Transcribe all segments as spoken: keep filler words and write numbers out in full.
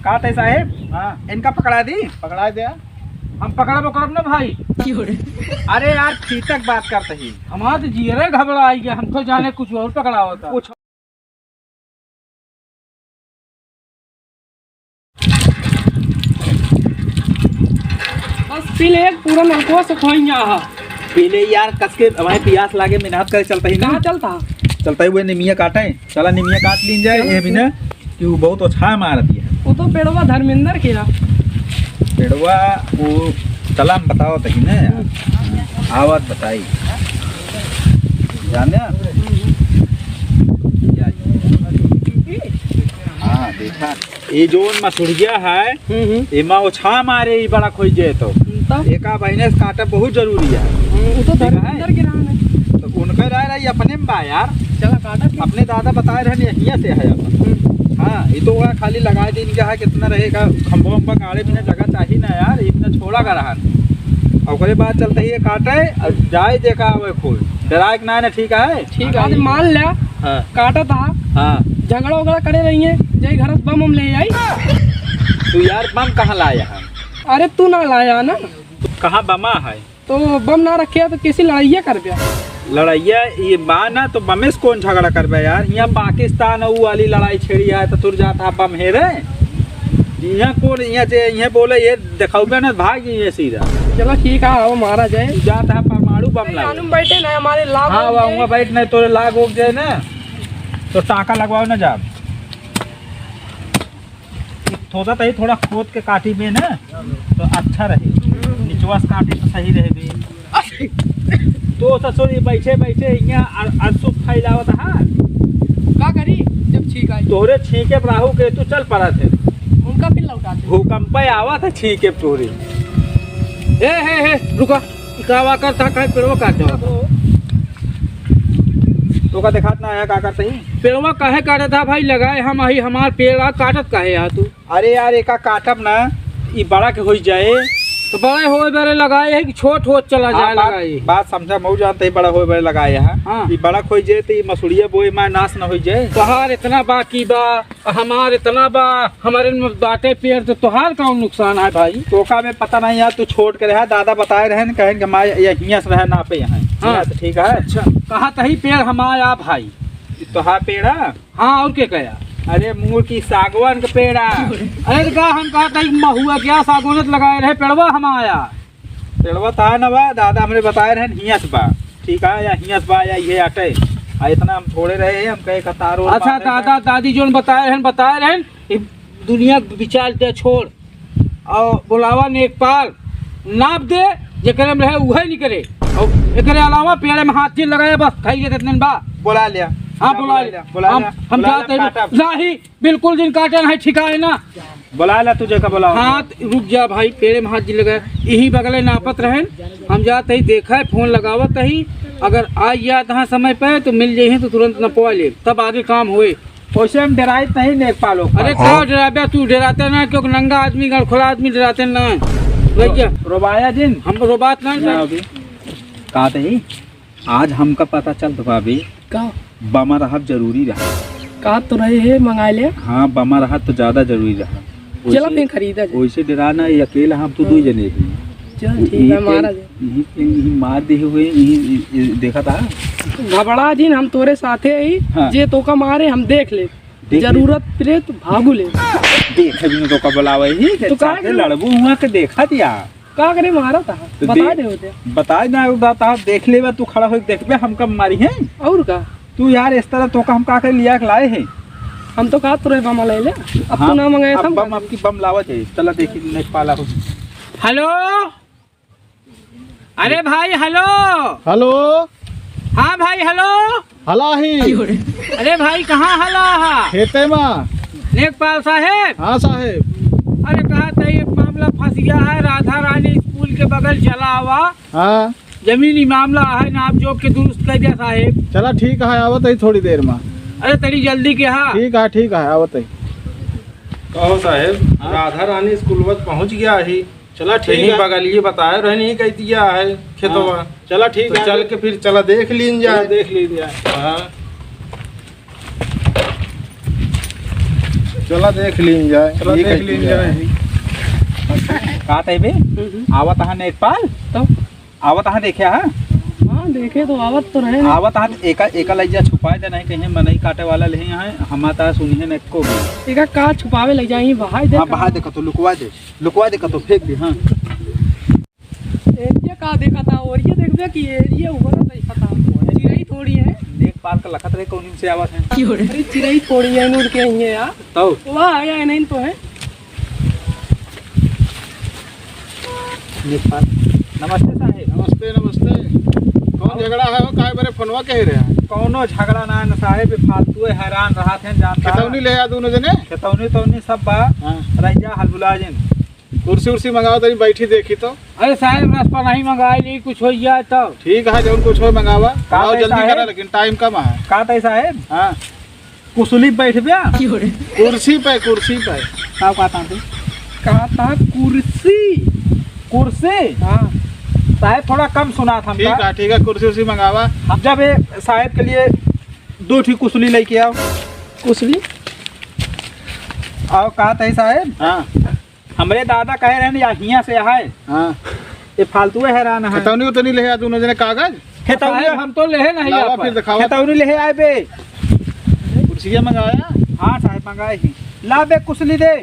का तय साहेब? हाँ। इनका पकड़ा दी? पकड़ा दे। हम पकड़बो करब ना भाई। अरे यार, ठीक तक बात करते ही। हमार तो जियरे घबराइ गया, हम तो जाने कुछ और पकड़ा होता। कुछ बस पी ले, पूरा नलकवा से खोइया हा। पी ले यार, कस के, हमारे पियास लागे, मेहनत करे, चलता ही ना। कहाँ चलता? चलता ही हुए निमिया काटे, चला निमिया काट लीन जाए, चलो। ये भी ना कि वो बहुत अच्छा मार दिया। वो तो पेड़वा धर्मेंद्र के ना। पेड़वा वो चला हम बताओ तही ना यार। आवत बताई। जाने? हाँ, देखा। ये जोन मसुरिया है, हम्म, हम्म। एमा ओछा मारे ई बड़ा खोई जे तो। हम्म, तो? एका महीने से काटब बहुत जरूरी है। हम्म, वो तो ठीक है। धर्मेंद्र के नाम है। तो उनका राय रही अपने में बा यार। चला काटा फिर। अपने दादा बताए रहन, यहिया से है अपन। हम्म। हाँ, ये तो वह खाली लगाए दिन का है, कितना रहेगा, खंभा वंभा गाड़े बिना जगह चाहिए ना यार, इतना छोड़ा का रहन। और ओकरे बाद चलते ही ये काटे, और जाए देखा आवे खोई। डराए के ना, ना, ठीक है? ठीक है, मान लिया। हाँ। काटा था। हाँ। झगड़ा वगड़ा करे रही है, जाई घर से बम हम ले आई। तू यार बम कहाँ लाया है? अरे तू ना लाया ना। तू कहाँ बमा है? तो बम ना रखे तो किसी लड़ाइया कर दिया। लड़ाइया ये बा ना तो बमे से कौन झगड़ा करबे यार? यहाँ पाकिस्तान और वो वाली लड़ाई छेड़ी है तो तुर जाता है बम हेरे। यहाँ कौन यहाँ जे यहाँ बोले ये दिखाऊबे ना भाग ये सीधा। चलो ठीक है, आओ मारा जाए। तू जाता है परमाणु बम लाओ। बैठे ना हमारे लाभ हाँ, हो जाए। वहाँ बैठ नहीं तोरे लाग हो जाए ना। तो टाका लगवाओ ना जाब। थोड़ा तही थोड़ा खोद के काटी में ना तो अच्छा रहे, निचवा से काटी तो सही रहे भी। तो ससुर ये बैठे बैठे यहाँ अ-, अशुभ फैलावत हा। का करी जब छींक आई? तोहरे छींके पर राहु केतु चल पड़ा थे। उनका फिर लौटा दे। भूकंप आवा था छींके पर तोहरे। ए हे हे रुका, ई का वा करता, काहे पेड़वा काट देवा? तो का देखात ना आया, का करता ही? पेड़वा काहे काटत हा भाई? लगाए हम अही, हमार पेड़ आ, काटत काहे हा तू? अरे यार, एका काटब ना, ई बड़ा के होई जाए। तो बड़े होए बड़े लगाए है कि छोट होत चला हाँ, जाए बात, लगाए? बात समझा, मऊ जानते ही बड़ा होए बड़े लगाए है। हाँ। ई बड़ा के होई जाए तो ई मसुड़िया बोए मा नाश न होई जाए। तोहार इतना बाकी बा, हमार इतना बा, हमारे में बाटे पेड़, तो तोहार कौन नुकसान है भाई? तोका में पता नहीं यार, तू छोट के रहा, दादा बताए रहे न, कहें कि हमारे ये हियाँ से रहे ना पे यहाँ। हाँ। हियाँ से ठीक है। अच्छा, कहा तही पेड़ हमारा भाई। ई तोहार पेड़ है? हाँ, और के कहा? अरे मूर की सागवान का पेड़ है। अरे तो का हम कहा तही महुआ क्या सागवान लगाए रहे, पेड़वा हमारा। पेड़वा ता न बा, दादा हमरे बताए रहन हियाँ से बा, ठीक है, या हियाँ से बा या ये आटे। आ इतना हम थोड़े रहे हैं, हम कहे कतार और अच्छा, बांधे दादा हैं। दादी जोन बताए रहन, बताए रहन, ई दुनिया के विचार दे छोड़, और बुलावा नेकपाल, नाप दे, जेकरे में रहे उहे निकरे, और एकरे अलावा पेड़े में हाथ जिन लगाए बस, खाई के इतने बा। बुला लिया। हाँ, क्या बुला बुला लिया। लिया? बुला हम, लिया। हम बुला जाते लिया, हैं। काटा। नहीं, बिल्कुल जिन काटे नहीं, ठिकाए ना। बुला ला तुझे का बुलावा। हाँ, त रुक जा भाई, पेड़े में हाथ जिन लगा, यही बगले नापत रहन। हम जात ही देखा है, फोन लगावत ही, अगर आ जात हाँ समय पे तो मिल जाइए, तो तुरंत नपवा ले, तब आगे काम होए। वैसे हम डराइत नहीं नेकपालो। अरे का डराबे तू, डराते ना, क्योंकि नंगा आदमी, गड़खोला आदमी डराते ना। भैया। रोबाया जिन? हम रोबात ना ना। अभी। का तही? आज हमका पता चलत बा बे। का? बमा रहब जरूरी रहा। का तो रहे है, मंगा ले। हाँ, बमा रहब तो ज्यादा जरूरी रहा। चला वैसे, फिर खरीदा जाए। वैसे डरा ना, ये अकेला हम तो हाँ। दो जने ही। चल ठीक है, मारा जाए। यही, यही मार दे हुए, यही, यही देखा था। घबरा जिन, हम तोरे साथे ही, हाँ। जे तोका मारे हम देख ले। देख ले। जरूरत पड़े तो भागू ले। देख भी तो का बुलावे ही, तो का साथे लड़बू हुआ के देखा दिया। का करे मारा था? तो बता दे-, दे होते। बताए ना, बता, देख लेबे, तू खड़ा होके देखबे, हमका मारी है। और का? तू यार, इस तरह तो का हम का करे लिया के लाए हैं? हम तो कहा तुरे बम ले ले, अब हाँ, तू ना मंगाए अब था बम, अब की बम लावा चाहिए। चला देखी, नहीं पाला हो। हेलो, अरे भाई, हेलो। हेलो। हाँ भाई, हेलो। हला ही। अरे भाई, कहाँ हला हा? खेते मा। नेकपाल साहेब। हाँ साहेब। अरे कहा था, एक मामला फंस गया है, राधा रानी स्कूल के बगल चला आवा। हाँ। जमीनी मामला है, नाप जोख के दुरुस्त कर दिया साहेब। चला ठीक है, आवत ही थोड़ी देर मा। अरे तनी जल्दी के हा। ठीक है, ठीक है, आवत ही। कहो साहेब, हाँ? राधा रानी स्कूल मा पहुँच गया ही। चला, ठीक यही है। बगलिए बताए रहनी, कह दिया है खेतवा। हाँ। चला, ठीक तो है। चल के फिर चला देख लीन जाए। चला देख लीन जाए। हाँ। चला देख लीन जाए, चला ये देख कइसे लीन जाए। जाए। का तय बे? हम्म। आवत हा नेकपाल? तो? आवत हा देखे हा? हाँ, देखे तो आवत तो रहे। आवत हा, एका, एका लइजा छुपाए दे, नहीं कहीं मनई काटे वाला ले हैं, हमा ता सुनिए न एको। एका का छुपावे लइजा, ही बहाई दे हाँ, का? बहाई दे का तो लुकवा दे, लुकवा दे का तो फेंक दे, हाँ। एरिया का देखा था, और ये देखबे कि एरिया उभरा देखा था। चिरई थोड़ी है। नेकपाल का लखत रहे कौन से आवत है। अरे चिरई थोड़ी है, उड़ के ही है यार। तो? वाह, या नहीं तो है। नेकपाल। नमस्ते साहेब। नमस्ते, नमस्ते। कौन झगड़ा है हो? काय बरे फोनवा कहे रहे हैं? कौनो झगड़ा ना है न साहेब, फालतू है, हैरान रहा थे, जानता है। खेतौनी ले आ दोनों जने? खेतौनी तौनी सब बा। हाँ। रह जा, हलबुला जिन। कुर्सी उर्सी मंगाओ, तनी बैठी देखी तो। अरे साहेब, रसपा नहीं मंगाई ली, कुछ हो जाए तो। ठीक है, जौन कुछ हो मंगावा। का आओ, पैसा जल्दी है? करा, लेकिन टाइम कम है। का तय साहेब? हाँ। कुसुली बैठ बे? कुर्सी पे, कुर्सी पे। का कहता तू? कहता कुर्सी। कुर्सी? हाँ। साहेब, थोड़ा कम सुना था ठीक हमका। है, ठीक है, कुर्सी उर्सी मंगावा। हम जब ये साहेब के लिए दो ठी कुसुली लेके आओ। कुसुली? आओ, कहता है साहेब? हाँ। हमरे दादा कहे रहे न, या हियाँ से आए। हाँ। ये फालतू हैरान है। खेतौनी उतनी ले आ दोनों जने कागज। खेतौनी साहेब, हम तो लेहे नहीं लावा आपन। फिर दिखावा। खेतौनी लेहे आए बे। कुर्सिया मंगाया? हाँ साहेब, मंगाए ही। ला बे, कुसुली दे।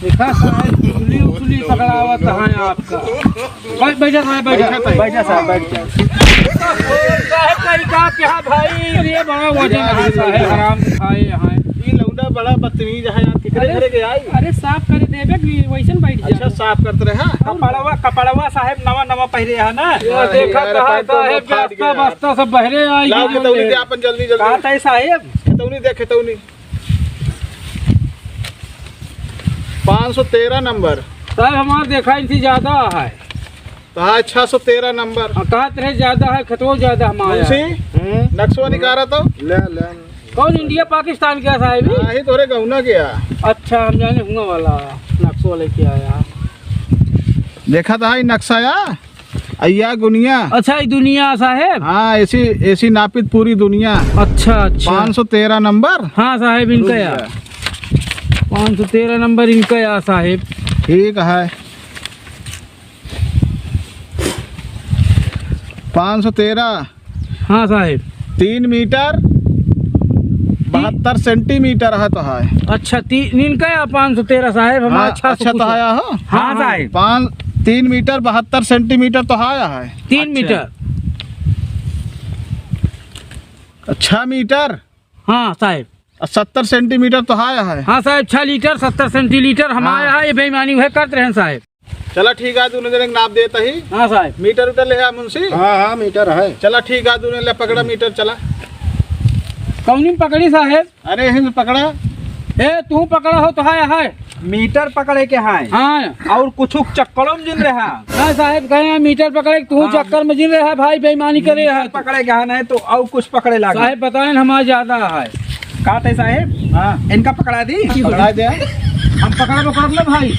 देखा साहेब, कुसुली उसुली पकड़ावत है आपका। बैठ, बैठ जा साहेब, बैठ जा। बैठ जा साहेब, बैठ जा। साहेब का ई का क्या भाई? अरे बड़ा वजन है साहेब, हराम खाए यहाँ। ई लौंडा बड़ा बदतमीज है यार, केकरे अरे, घरे के आई? अरे साफ करे देबे कि वैसन बैठ जा। अच्छा, साफ करत रहे, हाँ? कपड़वा, कपड़वा साहेब नवा नवा पहिरे है ना? ये देखा यार, कहाँ पैंट तो साहेब, फाट गया। बस्ता, बस्ता सब बहरे आई लाओ, गई खेतौनी बोले। दे आपन जल्दी, जल्दी। कहाँ तय साहेब? खेतौनी दे, खेतौनी। पाँच सौ तेरह नंबर। साहेब, हमार देखा इनसे ज्यादा है। तो हाँ, छह सौ तेरह नंबर। हाँ, कहत रहे ज्यादा है, खेतवो ज्यादा हमारा। मुंशी, हम्म? नक्शा निकाला तो? ले, ले। कौन इंडिया पाकिस्तान के साहेब? हाँ, ही तोरे गौना के आ। अच्छा, हम जाने हुआ वाला नक्शा लेके आया। देखा था ई नक्शा या? अइया गुनिया। अच्छा, ई दुनिया साहेब? हाँ, ऐसी, ऐसी नापित पूरी दुनिया। अच्छा, अच्छा। पाँच सौ तेरह नंबर। हाँ साहेब, इनका रुक या। जा। पाँच सौ तेरह नंबर इनका या साहेब। ठीक है। पाँच सौ तेरह। हाँ साहेब। तीन मीटर बहत्तर सेंटीमीटर है तो है। अच्छा, ती-, इनका या पाँच सौ तेरह साहेब, हमारा हाँ, छह सौ अच्छा कुछ तो है। आया हो? हाँ, हाँ, साहेब। पाँच, तीन मीटर बहत्तर सेंटीमीटर तो आया है। तीन अच्छा। मीटर। छह मीटर। हाँ साहेब। और सत्तर सेंटीमीटर तो आया है। हाँ साहेब, छह लीटर सत्तर सेंटीलीटर हम हाँ। आया है, ये बेईमानी वह करत रहे साहेब। चला ठीक है, दोनों जने के नाप देता ही। हाँ साहेब। मीटर उटर ले आ मुंशी। हाँ, हाँ, मीटर है। चला ठीक है, दोनों ले पकड़ा मीटर, चला। कौनी में पकड़ी साहेब? अरे हिंद पकड़ा। ए, तू पकड़ा हो तो है, है। मीटर पकड़े के है। हाँ। और कुछ चक्करों में जिन रहा। हाँ साहेब, कहे हैं मीटर पकड़े, तू हाँ। चक्कर में जिन रहा भाई, बेईमानी करे मीटर है। पकड़े के है नहीं तो और कुछ पकड़े लागे। साहेब बताए न, हमारा ज्यादा है। का तय साहेब? हाँ। इनका पकड़ा दी? पकड़ा दे। हम पकड़ा पकड़ब ना भाई।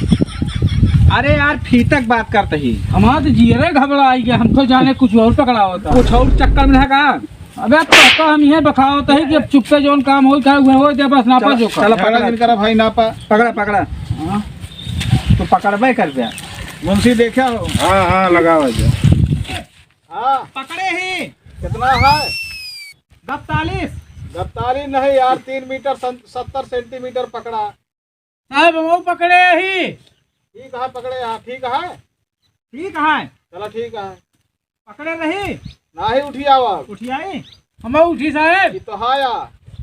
अरे यार, फीतक बात करते ही। हमारा तो जियरे घबरा आई गया, हम तो जाने कुछ और पकड़ा होता। कुछ और चक्कर में है का? अबे तो, तो हम ये बताओ तो है कि अब चुप्पे जौन काम होई, का हुए होई, दे बस नापा चला, जो का। चला, पकड़ा। झगड़ा जिन करा भाई, नापा। पकड़ा, पकड़ा। हाँ। तो पकड़बे कर दे। मुंशी देखा हो? हाँ, हाँ, लगावा जा। हाँ। पकड़े ही। कितना है? गत्तालीस। गत्तालीस नहीं यार, तीन मीटर सं-, सत्तर सेंटीमीटर पकड़ा। साहब, हम पकड़े ही। ठीक है, पकड़े, हाँ, ठीक है। ठीक है। चला, ठीक है। पकड़े रही। नाही उठी आवा। उठी आई? हम उठी साहेब। ये तो हाया।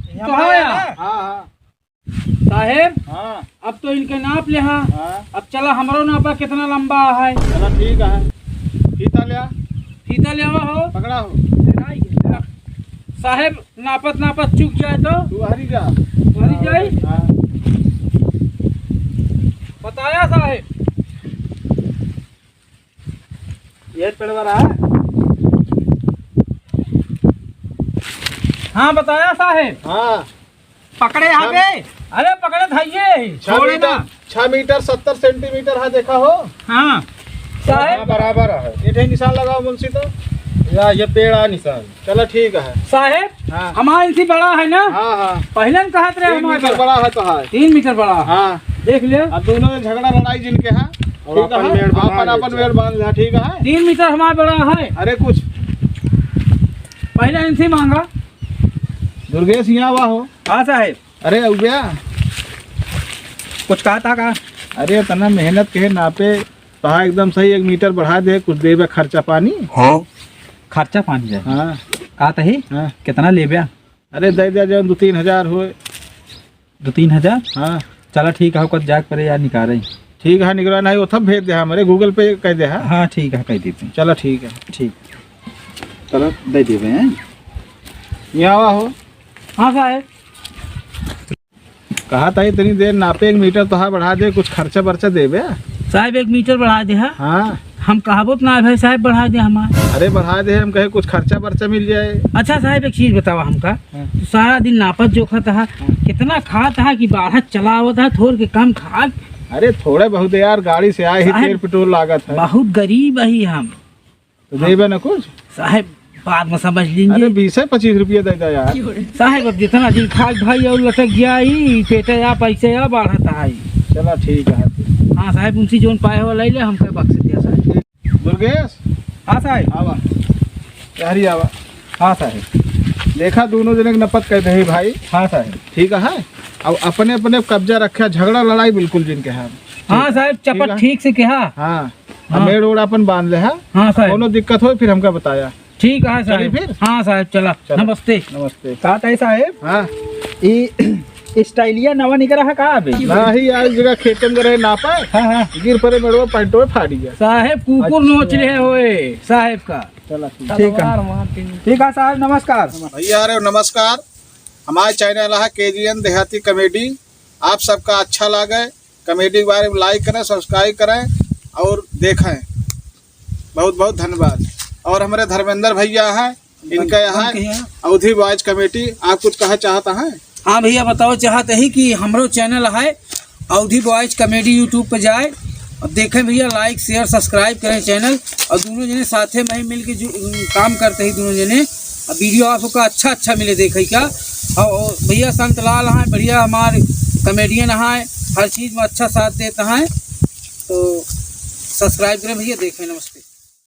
ये तो हाया। हाँ, हाँ। साहेब, हाँ। अब तो इनके नाप ले, हाँ। हाँ। अब चला, हमरो नापा कितना लंबा है। चला, ठीक है। फीता ले आ। फीता ले आवा हो। पकड़ा हो। साहेब, नापत नापत चुक जाए तो? तू हरी जा। हरी जाई? हाँ। बताया साहेब। ये पेड़वा रहा? हाँ, बताया साहेब। हाँ। पकड़े छह हवे? अरे, पकड़े धइये ही, छह छोड़े मीटर, ना। छह मीटर सत्तर सेंटीमीटर है, देखा हो? हाँ। साहेब। हाँ, बराबर है। ये ठे निशान लगाओ मुंशी तो। या, ये पेड़ आ निशान। चला ठीक है। साहेब, हाँ। हमार इनसे बड़ा है ना? हाँ, हाँ। पहिले न कहत रहे तीन हमार मीटर बड़ा। बड़ा है तो है। तीन मीटर बड़ा। हाँ। देख ले। अब दोनों में झगड़ा लड़ाई जिनके है, और ठीक अपन है? मेड़ बना अपन, ले अपन जा। मेड़ बांध ले, ठीक है? तीन मीटर हमार बड़ा है। अरे कुछ पहिले इनसे मांगा। दुर्गेश यहाँ हुआ हो। हाँ साहेब। अरे उबिया। कुछ कहा था का? अरे इतना मेहनत के नापे तहा एकदम सही एक मीटर बढ़ा दे, कुछ देबे खर्चा पानी। हाँ। खर्चा पानी जाए। हाँ। कहा तही? हाँ। कितना लेबे? अरे दे दे जौन दो तीन हजार होए। दो तीन हजार? हाँ। चला ठीक है, कुछ जाके परे यार निकाले। ठीक है, निकला नहीं वो तब भेज दे, हमरे Google Pay कह दे। हाँ। हाँ ठीक है, कह देते हैं। चला ठीक है। ठीक। चला दे देबे हैं। यहाँ आवा हो। हाँ साहेब। कहा था इतनी देर नापे, एक मीटर तोहार बढ़ा दे, कुछ खर्चा बर्चा देबे। साहेब, एक मीटर बढ़ा दे, हाँ? हाँ। हम कहबो तो ना भाई साहेब बढ़ा दे हमार। अरे बढ़ा दे, हम कहे कुछ खर्चा बर्चा मिल जाए। अच्छा साहेब, एक चीज बतावा हमका, हाँ। तू सारा दिन नापत जोखत हा, हाँ। कितना खात हा कि बाढ़त चलावत हा, थोड़ के कम खात। अरे थोड़े बहुत यार, गाड़ी से आए ही, साहेब, तेल पेट्रोल लागत है। बहुत गरीब ही हम। तो देबे ना कुछ? साहेब, बाद में समझ लीजिए। अरे, बीस है, पच्चीस रुपया दे दे यार। साहेब, अब जितना दिन खाक भाई और लटक गया ही, पेटे या पैसे या बढ़त आई। चला, ठीक है। हाँ साहेब, उनसे जोन पाए हो ले ले, हमके बख्श दिया साहेब। दुर्गेश। हाँ साहेब। आवा। यारी आवा। हाँ साहेब। देखा, दोनों जने के नपत कर दे भाई। हाँ साहेब। ठीक है, अब अपने अपने कब्जा रखे, झगड़ा लड़ाई बिल्कुल जिनके है। हाँ साहेब, चपत ठीक है। ठीक से कहा। हाँ। हाँ। मेड़ ओड़ अपन बांध ले, हाँ? हाँ, साहेब। कौनो दिक्कत होए, फिर हमका बताया। ठीक है, चली साहेब। फिर? हाँ, साहेब, चला। चला। नमस्ते। नमस्ते। का ताई साहेब? हाँ। ई स्टाइलिया नवा निकला है का अबे? नाही, आज जगह खेतन में रहे नापा। हाँ, हाँ। गिर परे मेड़वा, पैंटो फाट गया। साहेब, कुकुर अच्छा। नोच ले होए, साहेब का। चला, ठीक। ठीक है। ठीक है, साहेब, नमस्कार। भैया, अरे, नमस्कार। हमारे channel है KGN देहाती comedy। आप सबका अच्छा लागे, comedy के बारे में like करें, subscribe करें और देखें। बहुत बहुत धन्यवाद। और हमारे धर्मेंद्र भैया हैं, इनका यहाँ अवधी boys comedy, आप कुछ कहा चाहता है? हाँ भैया, बताओ चाहते ही कि हमरो channel है अवधी boys comedy, YouTube पे जाए और देखें भैया, like, share, subscribe करें channel। और दोनों जने साथे में ही मिल के जो, काम करते ही दोनों जने, अब video आप सबका अच्छा अच्छा मिले देखे का। और, और भैया संत लाल हैं, बढ़िया हमारे comedian हैं, हर चीज में अच्छा साथ देता है, तो subscribe करें भैया, देखें, नमस्ते।